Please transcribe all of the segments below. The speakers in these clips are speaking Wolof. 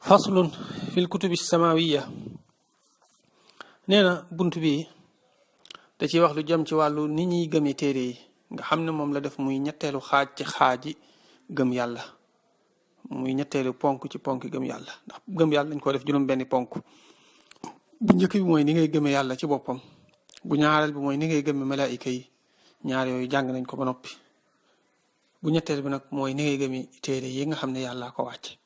faslun fil kutubi samawiya nee na bunt bi da ciy wax lu jëm ci wàllu ni ñuy gëmee téere yi nga xam ne moom la def muy ñetteelu xaaj ci xaaji gëm yàlla, muy ñetteelu ponk ci ponk gëm yàlla. ndax gëm yàlla dañ ko def juróom benni ponk. bu njëkk bi mooy ni ngay gëmee yàlla ci boppam, bu ñaareel bi mooy ni ngay gëmee malaayika yi, ñaar yooyu jàng nañ ko ba noppi. bu ñetteel bi nag mooy ni ngay gëmee téere yi nga xam ne yàlla ko wàcce.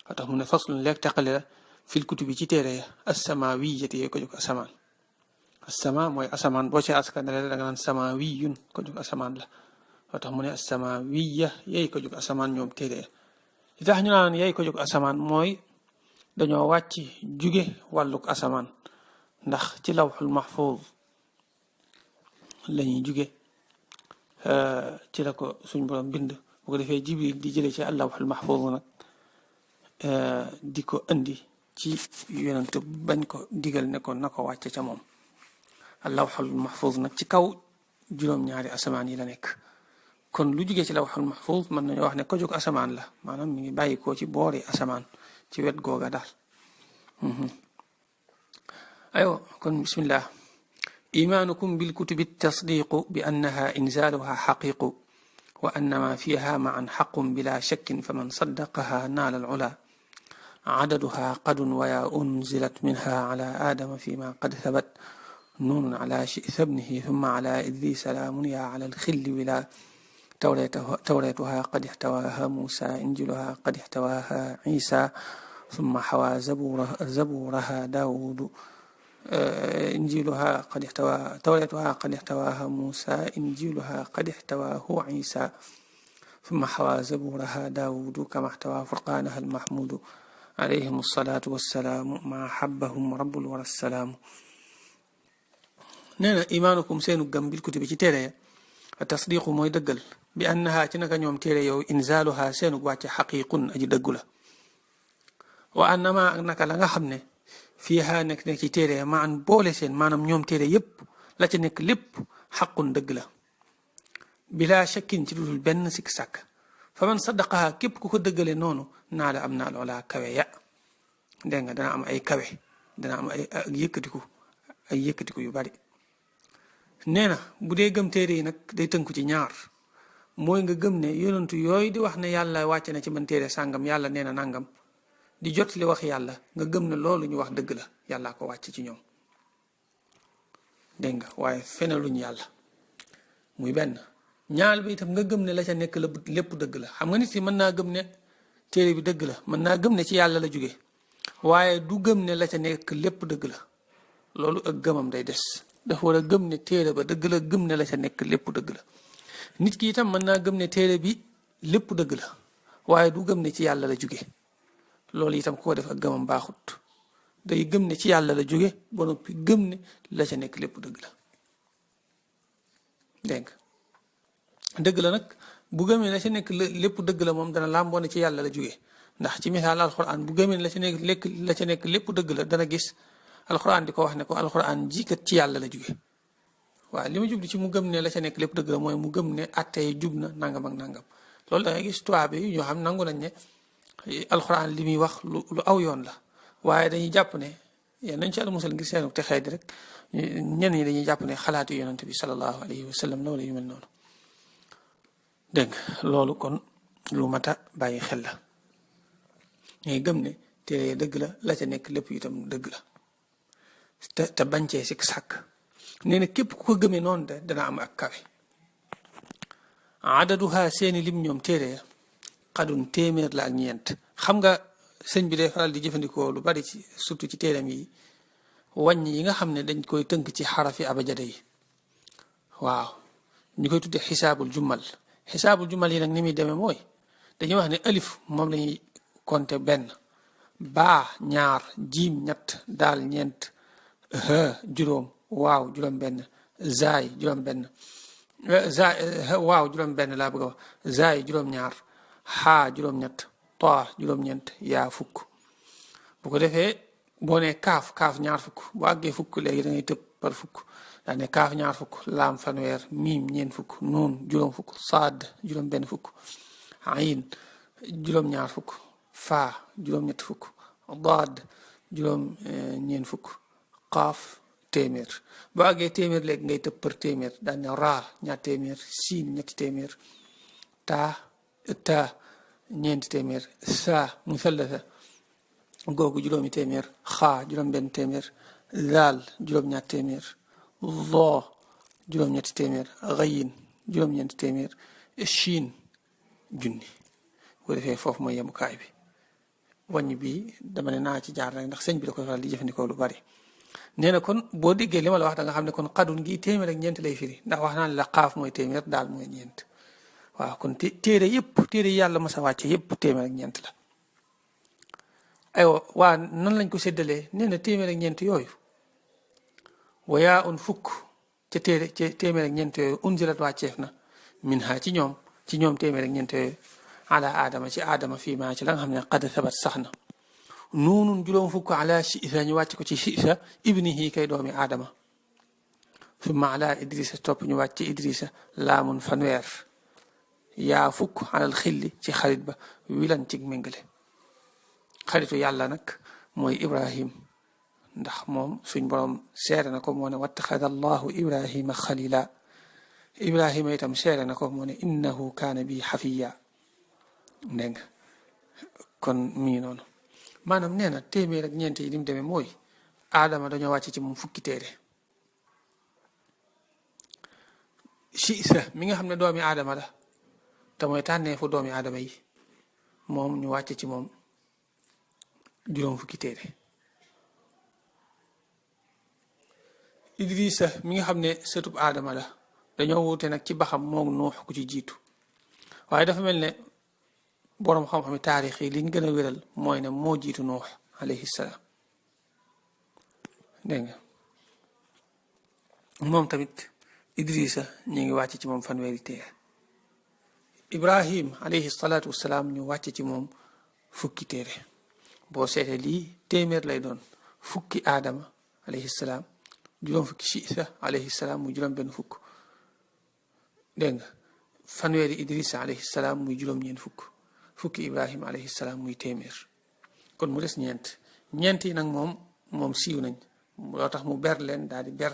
wa tax mu ne faslun leeg teqale la fil kutubi ci téere ya assamawiyati yooyu ko jóg asamaan. asama mooy asamaan, boo ci askanale da nga naan samawiyun ko jóg asamaan la. wa tax mu ne assamawiya yey ko jóg asamaan ñoom téere ya. li tax ñu naan yey ko jóg asamaan mooy dañoo wàcc juge wàlluk asamaan, ndax ci lawxul mahfuz la ñuy juge, ci la ko suñ borom bind. bu ko defee jibril di jëlee ci lawxul mahfuz nag di ko indi ci yonent bañ ko digal ne ko na ko wàcce ca moom. lawxul mahfuz nag ci kaw juróom-ñaari asamaan yi la nekk. kon lu jugee ci lawxul mahfuz mën nañoo wax ne ko jóg asamaan la, maanaam mi ngi bàyyi ko ci boori asamaan ci wet googa daal. aywa kon bismillah. imaanukum bil kutubi tasdiqu bi annaha inzaaluha xaqiqu wa annama fiha maan xaqun bila shakkin faman saddaqaha naala al ula عددها قد ويا أنزلت منها على آدم فيما قد ثبت نون على شئث ابنه ثم على إدريس لا منيا على الخل ولا توريتها قد احتواها موسى إنجلها قد احتواها عيسى ثم حوى زبورها داود إنجيلها قد احتوى توريتها قد احتواها موسى إنجيلها قد احتواه عيسى ثم حوى زبورها داود كما احتوى فرقانها المحمود عليهم الصلاة والسلام ما حبهم رب الورى السلام. نينا إيمانكم سينو جم بالكتب ci téere ya التصديق mooy dëggal bi annaha ci naka ñoom téere yow inzaaluha seenu wàcce xaqiqun aji dëggu la. wa annama ak naka la nga xam ne fiiha nekk ci téere ya maan boole seen maanaam ñoom téere yépp la ca nekk lépp xaqun dëgg la bila shakkin ci dudul benn sikk sàkk. fa man saddaqaha képp ku ko dëggale noonu naa la am naa loola kawe ya. dégg nga dana am ay kawe, dana am ay yëkkatiku yu bari. nee na bu dee gëm téere yi nag day tënku ci ñaar, mooy nga gëm ne yonentu yooyu di wax ne yàlla wàcce na ci man téere sàngam, yàlla nee na nangam, di jot li wax yàlla, nga gëm ne loolu ñu wax dëgg la, yàllaa ko wàcce ci ñoom. dégg nga waaye fenaluñ yàlla, muy benn. ñaal bi itam nga gëm ne la ca nekk lépp dëgg la. xam nga nit ki mën naa gëm ne téere bi dëgg la, mën naa gëm ne ci yàlla la jóge, waaye du gëm ne la ca nekk lépp dëgg la. loolu ak gëmam day des. dafa war a gëm ne téere ba dëgg la, gëm ne la ca nekk lépp dëgg la. nit ki itam mën naa gëm ne téere bi lépp dëgg la, waaye du gëm ne ci yàlla la jóge. loolu itam koo def ak gëmam baaxut. day gëm ne ci yàlla la jóge ba noppi gëm ne la ca nekk lépp dëgg la. dégg nga dëgg la nag bu gëmee la ca nekk lépp dëgg la moom dana làmboo ne ci yàlla la jóge. ndax ci misaal alxuraan bu gëmee la ca nekk lépp dëgg la dana gis alxuraan di ko wax ne ko alxuraan ji kat ci yàlla la jóge. waaw li ma jublu ci mu gëm ne la ca nekk lépp dëgg la mooy mu gëm ne attee jub na nangam ak nangam. loolu da ngay gis tubaab yi ñoo xam nangu nañ ne alxuraan li muy wax lu aw yoon la, waaye dañuy jàpp ne yéen nañ ci àll musal ngir seenu te xëy di rek ñenn ñi dañuy jàpp ne xalaatu yonent bi sallallahu alayhi wa sallam la wala yu mel noonu. dégg nga loolu kon lu mat a bàyyi xel la. ngay gëm ne téere dëgg la ca nekk lépp itam dëgg la te bañ cee sikk sàkk. nee na képp ku ko gëmee noonu de dana am ak kawe. adaduha seeni lim ñoom téere ya xadun téeméer la ak ñeent. xam nga sëñ bi day faral di jëfandikoo lu bari ci surtout ci téeram yi wàññ yi nga xam ne dañ koy tënk ci xarafi abajada yi. waaw ñu koy tuddee xisaabul jumal. xisaabul jumal yi nag ni muy demee mooy dañuy wax ne alif moom la ñuy compter benn, baa ñaar, jiim ñett, daal ñeent, juróom, waaw juróom benn, zaay juróom benn, waaw juróom benn laa bëgg a wax, zaay juróom ñaar, xaa juróom ñett, taa juróom ñeent, yaa fukk. bu ko defee boo nee kaaf ñaar fukk, bu àggee fukk léegi da ngay tëb par fukk. daa ne kaaf ñaar fukk, laam fanweer, miim ñeent fukk, nuun juróom fukk, saad juróom benn fukk, ayin juróom ñaar fukk, faa juróom-ñetti fukk daad juróom ñeen fukk qaaf téeméer boo àggee téeméer léegi ngay tëb për téeméer daan ne raa ñaar téeméer siin ñetti téeméer taa ñeenti téeméer saa musallatha googu juróomi téeméer xaa juróom benn téeméer zaal juróom ñaar téeméer zoo juróom ñetti téeméer gayin juróom ñeenti téeméer chiin junni bu defee foofu mooy yemukaay bi wàññi bi dama ne naa ci jaar rek ndax sëñ bi da koy faral di jëfandikoo lu bari nee na kon boo déggee li ma la wax da nga xam ne kon xadun gi téeméer ak ñeent lay firi ndax wax naa ne la xaaf mooy téeméer daal mooy ñeent waaw kon téere yi yàlla mas a wàcce yëpp téeméer ak ñeent la aywa waa nan lañ ko séddalee nee na téeméer ak ñeent yooyu wayaa un fukk ca téeméer ak ñeent yooyu unzilat wàcceef na min ha ci ñoom téeméer ak ñeent yooyu ala aadama ci aadama fii maa ci la nga xam ne qad sabat sax na nuunun juróom fukk ala Chiisa ñu wàcc ko ci Chiisa ibnihi kay doomi aadama summa ala Idrissa topp ñu wàcc ci Idrissa laamun fanweer yaa fukk alal xilli ci xarit ba wilan ci méngale xaritu yàlla nag mooy Ibrahim ndax moom suñ borom seere na ko moo ne wattaxada allahu Ibrahima xalila Ibrahima itam seere na ko moo ne innahu kaana bi xafiya dégg nga kon mi ngi noonu maanaam nee na téeméer ak ñeent yi ni mu demee mooy aadama dañoo wàcc ci moom fukki téere Chiisa mi nga xam ne doomi aadama la te mooy tànneefu doomi aadama yi moom ñu wàcc ci moom juróom fukki téere Idrissa mi nga xam ne sëtub aadama la dañoo wuute nag ci baxam moom Nuux ku ci jiitu waaye dafa mel ne boroom xam-xami taarix yi liñ gën a wéral mooy ne moo jiitu Nuux alayhi salaam dégg nga moom tamit Idrissa ñu ngi wàcc ci moom fanweeri téere Ibrahim alayhi salaatu wasalaam ñu wàcc ci moom fukki téere boo seetee lii téeméer lay doon fukki aadama alayhi salaam juróom fukki Chiisa alayhi salaam muy juróom benn fukk dégg nga fanweeri Idrissa alayhi salaam muy juróom-ñeent fukki Ibrahima alayhi salaam muy téeméer kon mu des ñeent yi nag moom siiw nañ loo tax mu ber leen daal di ber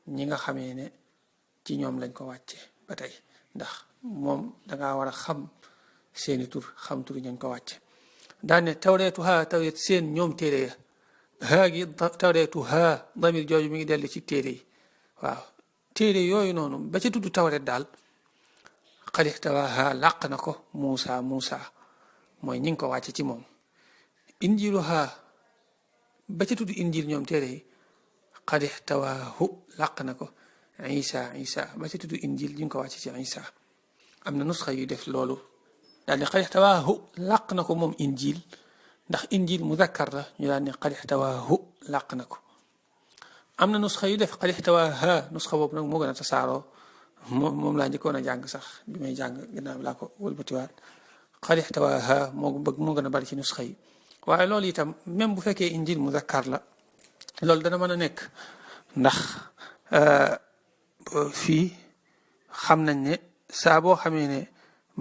ñi nga xamee ne ci ñoom lañ ko wàcce ba tey ndax moom dangaa war a xam seeni tur xam turi ñañ ko wàcce daane tawreetu tawreet seen ñoom téere ya haa gi tawreetu damir jooju mi ngi dellu ci téere yi waaw téere yooyu noonu ba ca tudd tawreet daal qad ixtawaaha làq na ko Muusa mooy ñi ngi ko wàcce ci moom injilu ba ca tudd injil ñoom téere yi qad ixtawaahu làq na ko Isa ba ca tudd injil ñi ngi ko wàcce ci Isa am na nusxa yu def loolu daal ne qad ixtawaahu làq na ko moom injil ndax injil muzakkar la ñu daal ne qad ixtawaahu làq na ko am na nusxa yu def qad ixtawaaha nusxa boobu nag moo gën a tasaaroo moom laa njëkkoon a jàng sax bi may jàng gannaaw bi laa ko wëlbatiwaat qad ixtawaaha moo gën a bari ci nusxa yi waaye loolu itam même bu fekkee injil muzakkar la loolu dana mën a nekk ndax fii xam nañ ne saa boo xamee ne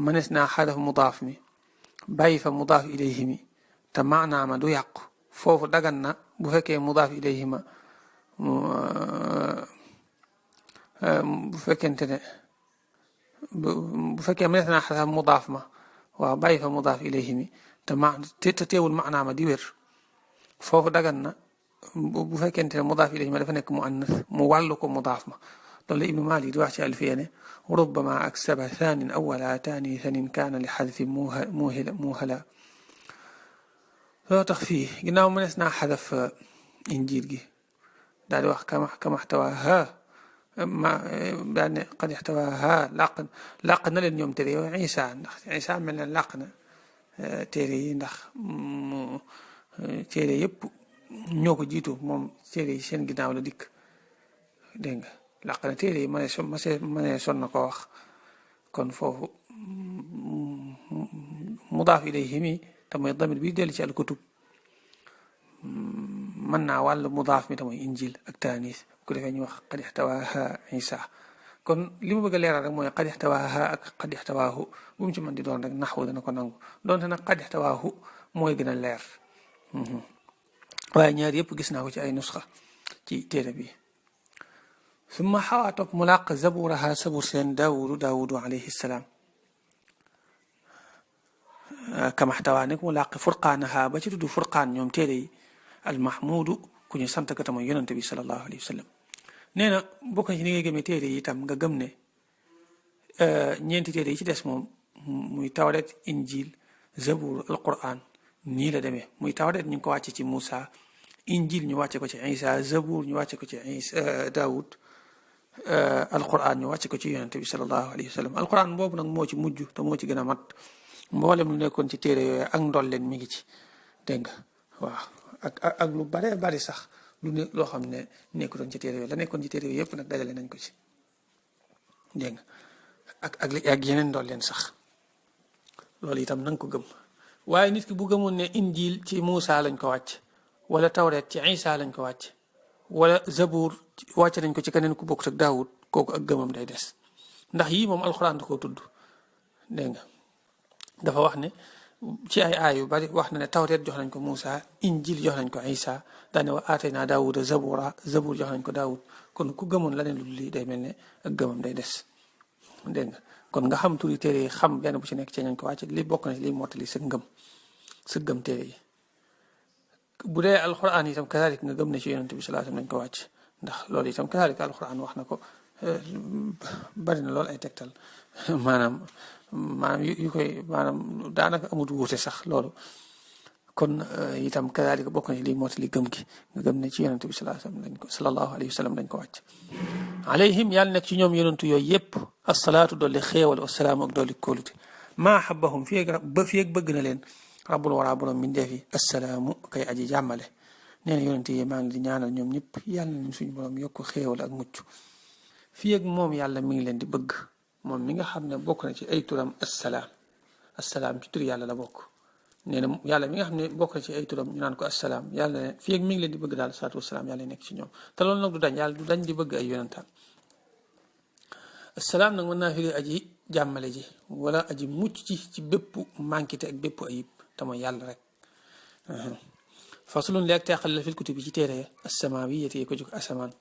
mënees naa xadaf mudaaf mi bàyyi fa mudaaf ilayhi mi te maanaama du yàqu foofu dagan na bu fekkee mudaaf ilayhi ma bu fekkente ne bu fekkee mënees naa xadaf mudaaf ma waaw bàyyi fa mudaaf ilayhi mi te teewul maanaama di wér foofu dagan na bu fekkente ne mudaaf ilayhi ma dafa nekk mu annas mu wàllu ko mudaaf ma loolu la Ibnu Maalik di wax ci alfiya ne rubbama aksaba thaanin awwala taani thanin kaana li xadfi muuhala loo tax fii ginnaaw mënees naa xadaf injiil gi daal di wax kama ixtawaaha daal ne qad ixtawaaha làq na leen ñoom téere yow Isa ndax Isa mel na làq na téere yi ndax téere yëpp ñoo ko jiitu moom téere yi seen ginnaaw la dikk dégg nga làq na téere yi mënee son na ko wax kon foofu mudaaf ilayhi mi te mooy damir bi dellu ci al kutub mën naa wàll mudaaf mi te mooy injil ak taanis ku defee ñu wax qad ixtawaaha Isa kon li ma bëgg a leeral rek mooy qad ixtawaaha ak qad ixtawaahu bu mu ci mën di doon rek naxwu dana ko nangu donte nag qad ixtawaahu mooy gën a leer waaye ñaar yëpp gis naa ko ci ay nusxa ci téere bi summa xawaa topp mu làq zaburaha sabur seen daawudu alayhi salaam kamaxtawaa nekk mu làq furqaanaha ba ci tudd furqaan ñoom téere yi almahmudu ku ñu sant ka mooy yonante bi sallallahu alayhi wa sallam nee na bokk na ci ni ngay gëmee téere yi itam nga gëm ne ñeenti téere yi ci des moom muy tawret injil zabur alquran nii la demee muy tawret ñu ngi ko wàcce ci Moussa injil ñu wàcce ko ci Isa zabur ñu wàcce ko ci Isa Daoud alquran ñu wàcce ko ci yonante bi sallallahu alayhi wa sallam alquran boobu nag moo ci mujj te moo ci gën a mat mboolem lu nekkoon ci téere yooyu ak ndol leen mi ngi ci dégg nga waaw ak lu bare bari sax lu ne loo xam ne nekkutoon ci téere yooyu la nekkoon ci téere yooyu yëpp nag dajale nañ ko ci dégg nga ak yeneen ndol leen sax loolu itam na nga ko gëm waaye nit ki bu gëmoon ne injil ci Moussa lañ ko wàcc wala tawret ci Isa lañ ko wàcc wala zabur wàcc nañ ko ci keneen ku bokk ak Daawud kooku ak gëmam day des ndax yii moom alxuraan da koo tudd dégg nga dafa wax ne ci ay aay yu bari wax na ne tawret jox nañ ko Moussa injil jox nañ ko Isa daane wa aatayna Daawuda zabur jox nañ ko Daawud kon ku gëmoon leneen lu lii day mel ne ak gëmam day des dégg nga kon nga xam turi téere yi xam benn bu ci nekk ci nañ ko wàcc li bokk na ci li mottali sa gëm téere yi bu dee alxuraan itam kazalik nga gëm ne ci yonent bi sallallahu alayhi wasallam lañ ko wàcc ndax loolu itam kazalik alxuraan wax na ko bari na loolu ay tegtal maanaam yu koy maanaam daanaka amut wuute sax loolu kon itam kazalik bokk na ci li mottali gëm gi nga gëm ne ci yonent bi sallallahu alayhi wasallam lañ ko wàcc alayhim yàlla nekk ci ñoom yonentu yooyu yëpp asalaatu dolli xéewal wasalaamu ak dolli kóolute maa xabbahum fi ak bëgg na leen rabbul wara borom mbindeef yi assalaamu kay aji jàmmale nee na yonent yi maa ngi di ñaanal ñoom ñëpp yàlla nañ suñu borom yokk xéewal ak mucc fii ak moom yàlla mi ngi leen di bëgg moom mi nga xam ne bokk na ci ay turam assalaam ci tur yàlla la bokk nee na yàlla mi nga xam ne bokk na ci ay turam ñu naan ko assalaam yàlla ne fii ak mi ngi leen di bëgg daal salaatu wasalaam yàlla nekk ci ñoom te loolu nag du dañ yàlla du dañ di bëgg ay yonentam assalaam nag mën naa firi aji jàmmale ji wala aji mucc ci bépp manquité ak bépp ayib te mooy yàlla rek faslun leeg teqal la fil kutubi ci téere assamawiyati yi ko jóg asamaan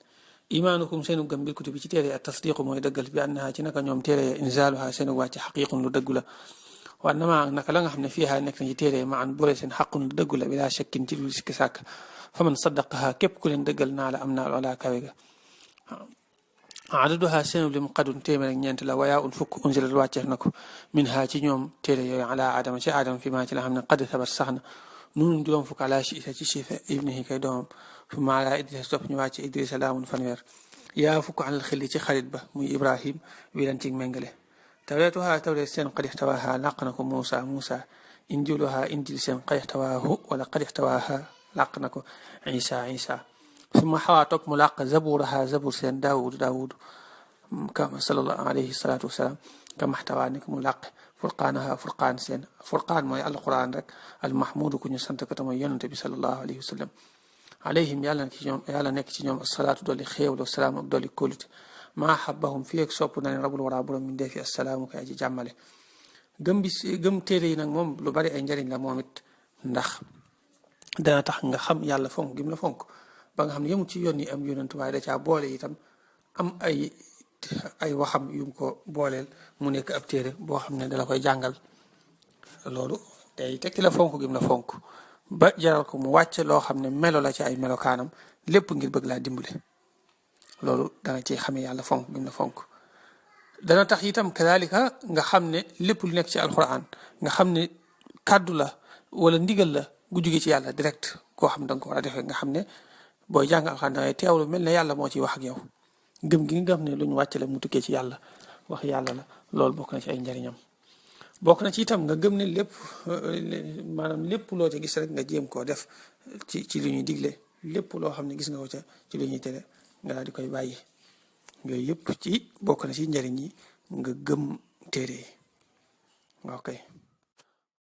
imaanukum seenu gëm bil kutubi ci téere at tasdiqu mooy dëggal bi annaha ci naka ñoom téere inzaaluha seenu wàcc xaqiqun lu dëggu la wa annama naka la nga xam ne fiiha nekk na ci téere ma an boole seen xaqun lu dëggu la bila shakkin ci lu sikki sàkk fa man saddaqaha képp ku leen dëggal naa la am naa wala kawe ga adaduha seenu lim qadun téeméer ak ñeent la wayaa un fukk unzilat wàcceef na ko min ha ci ñoom téere yooyu ala adama ci adama fi maa ci la xam ne qad sabat sax na nunun juróom fukk ala Isa ci Sifa ibnihi kay doomam fu ma ala Idrisa topp ñu wàcce Idrisa laamun fanweer yaa fukk alal xilli ci xarit ba muy Ibrahim wi leen ci méngale tawreetuha tawreet seen qad ixtawaaha làq na ko Moussa injiluha injil seen qad ixtawaahu wala qad ixtawaaha làq na ko Isa summa xawaa topp mu làq zaburaha zabur seen daawud kama sallallahu alayhi salatu wasalaam kama xtawaa nekk mu làq furqaanaha furqaan seen furqaan mooy alquran rek almahmudu ku ñu sant ko te mooy yonante bi sallallahu alayhi wa sallam alayhim yàlla nekk ci ñoom asalaatu dolli xéewal wasalaam ak dolli kóolute maa xabbahum fii ak sopp na leen rabul wara borom min defi assalaamu kay aji jàmmale gëm téere yi nag moom lu bari ay njariñ la moom it ndax dana tax nga xam yàlla fonk gim la fonk ba nga xam ne yemut ci yoon yi am yonent waaye da caa boole itam am ay waxam yum ko booleel mu nekk ab téere boo xam ne dala koy jàngal loolu day tekki la fonk gim la fonk ba jaral ko mu wàcc loo xam ne melo la ci ay melokaanam lépp ngir bëgg laa dimbale loolu dana ci xamee yàlla fonk gim la fonk dana tax itam kadalika nga xam ne lépp lu nekk ci alquran nga xam ne kàddu la wala ndigal la gu jóge ci yàlla direct koo xam ne danga ko war a defee nga xam ne booy jàng alxuraan da ngay teewlu mel ne yàlla moo ciy wax ak yow gëm gi nga xam ne lu ñu wàcc la mu tukkee ci yàlla wax yàlla la loolu bokk na ci ay njariñam bokk na ci itam nga gëm ne lépp maanaam lépp loo ca gis rek nga jéem koo def ci lu ñuy digle lépp loo xam ne gis nga ko ca ci lu ñuy tere nga daal di koy bàyyi yooyu yëpp ci bokk na ci njariñ yi nga gëm téere yi waaw kay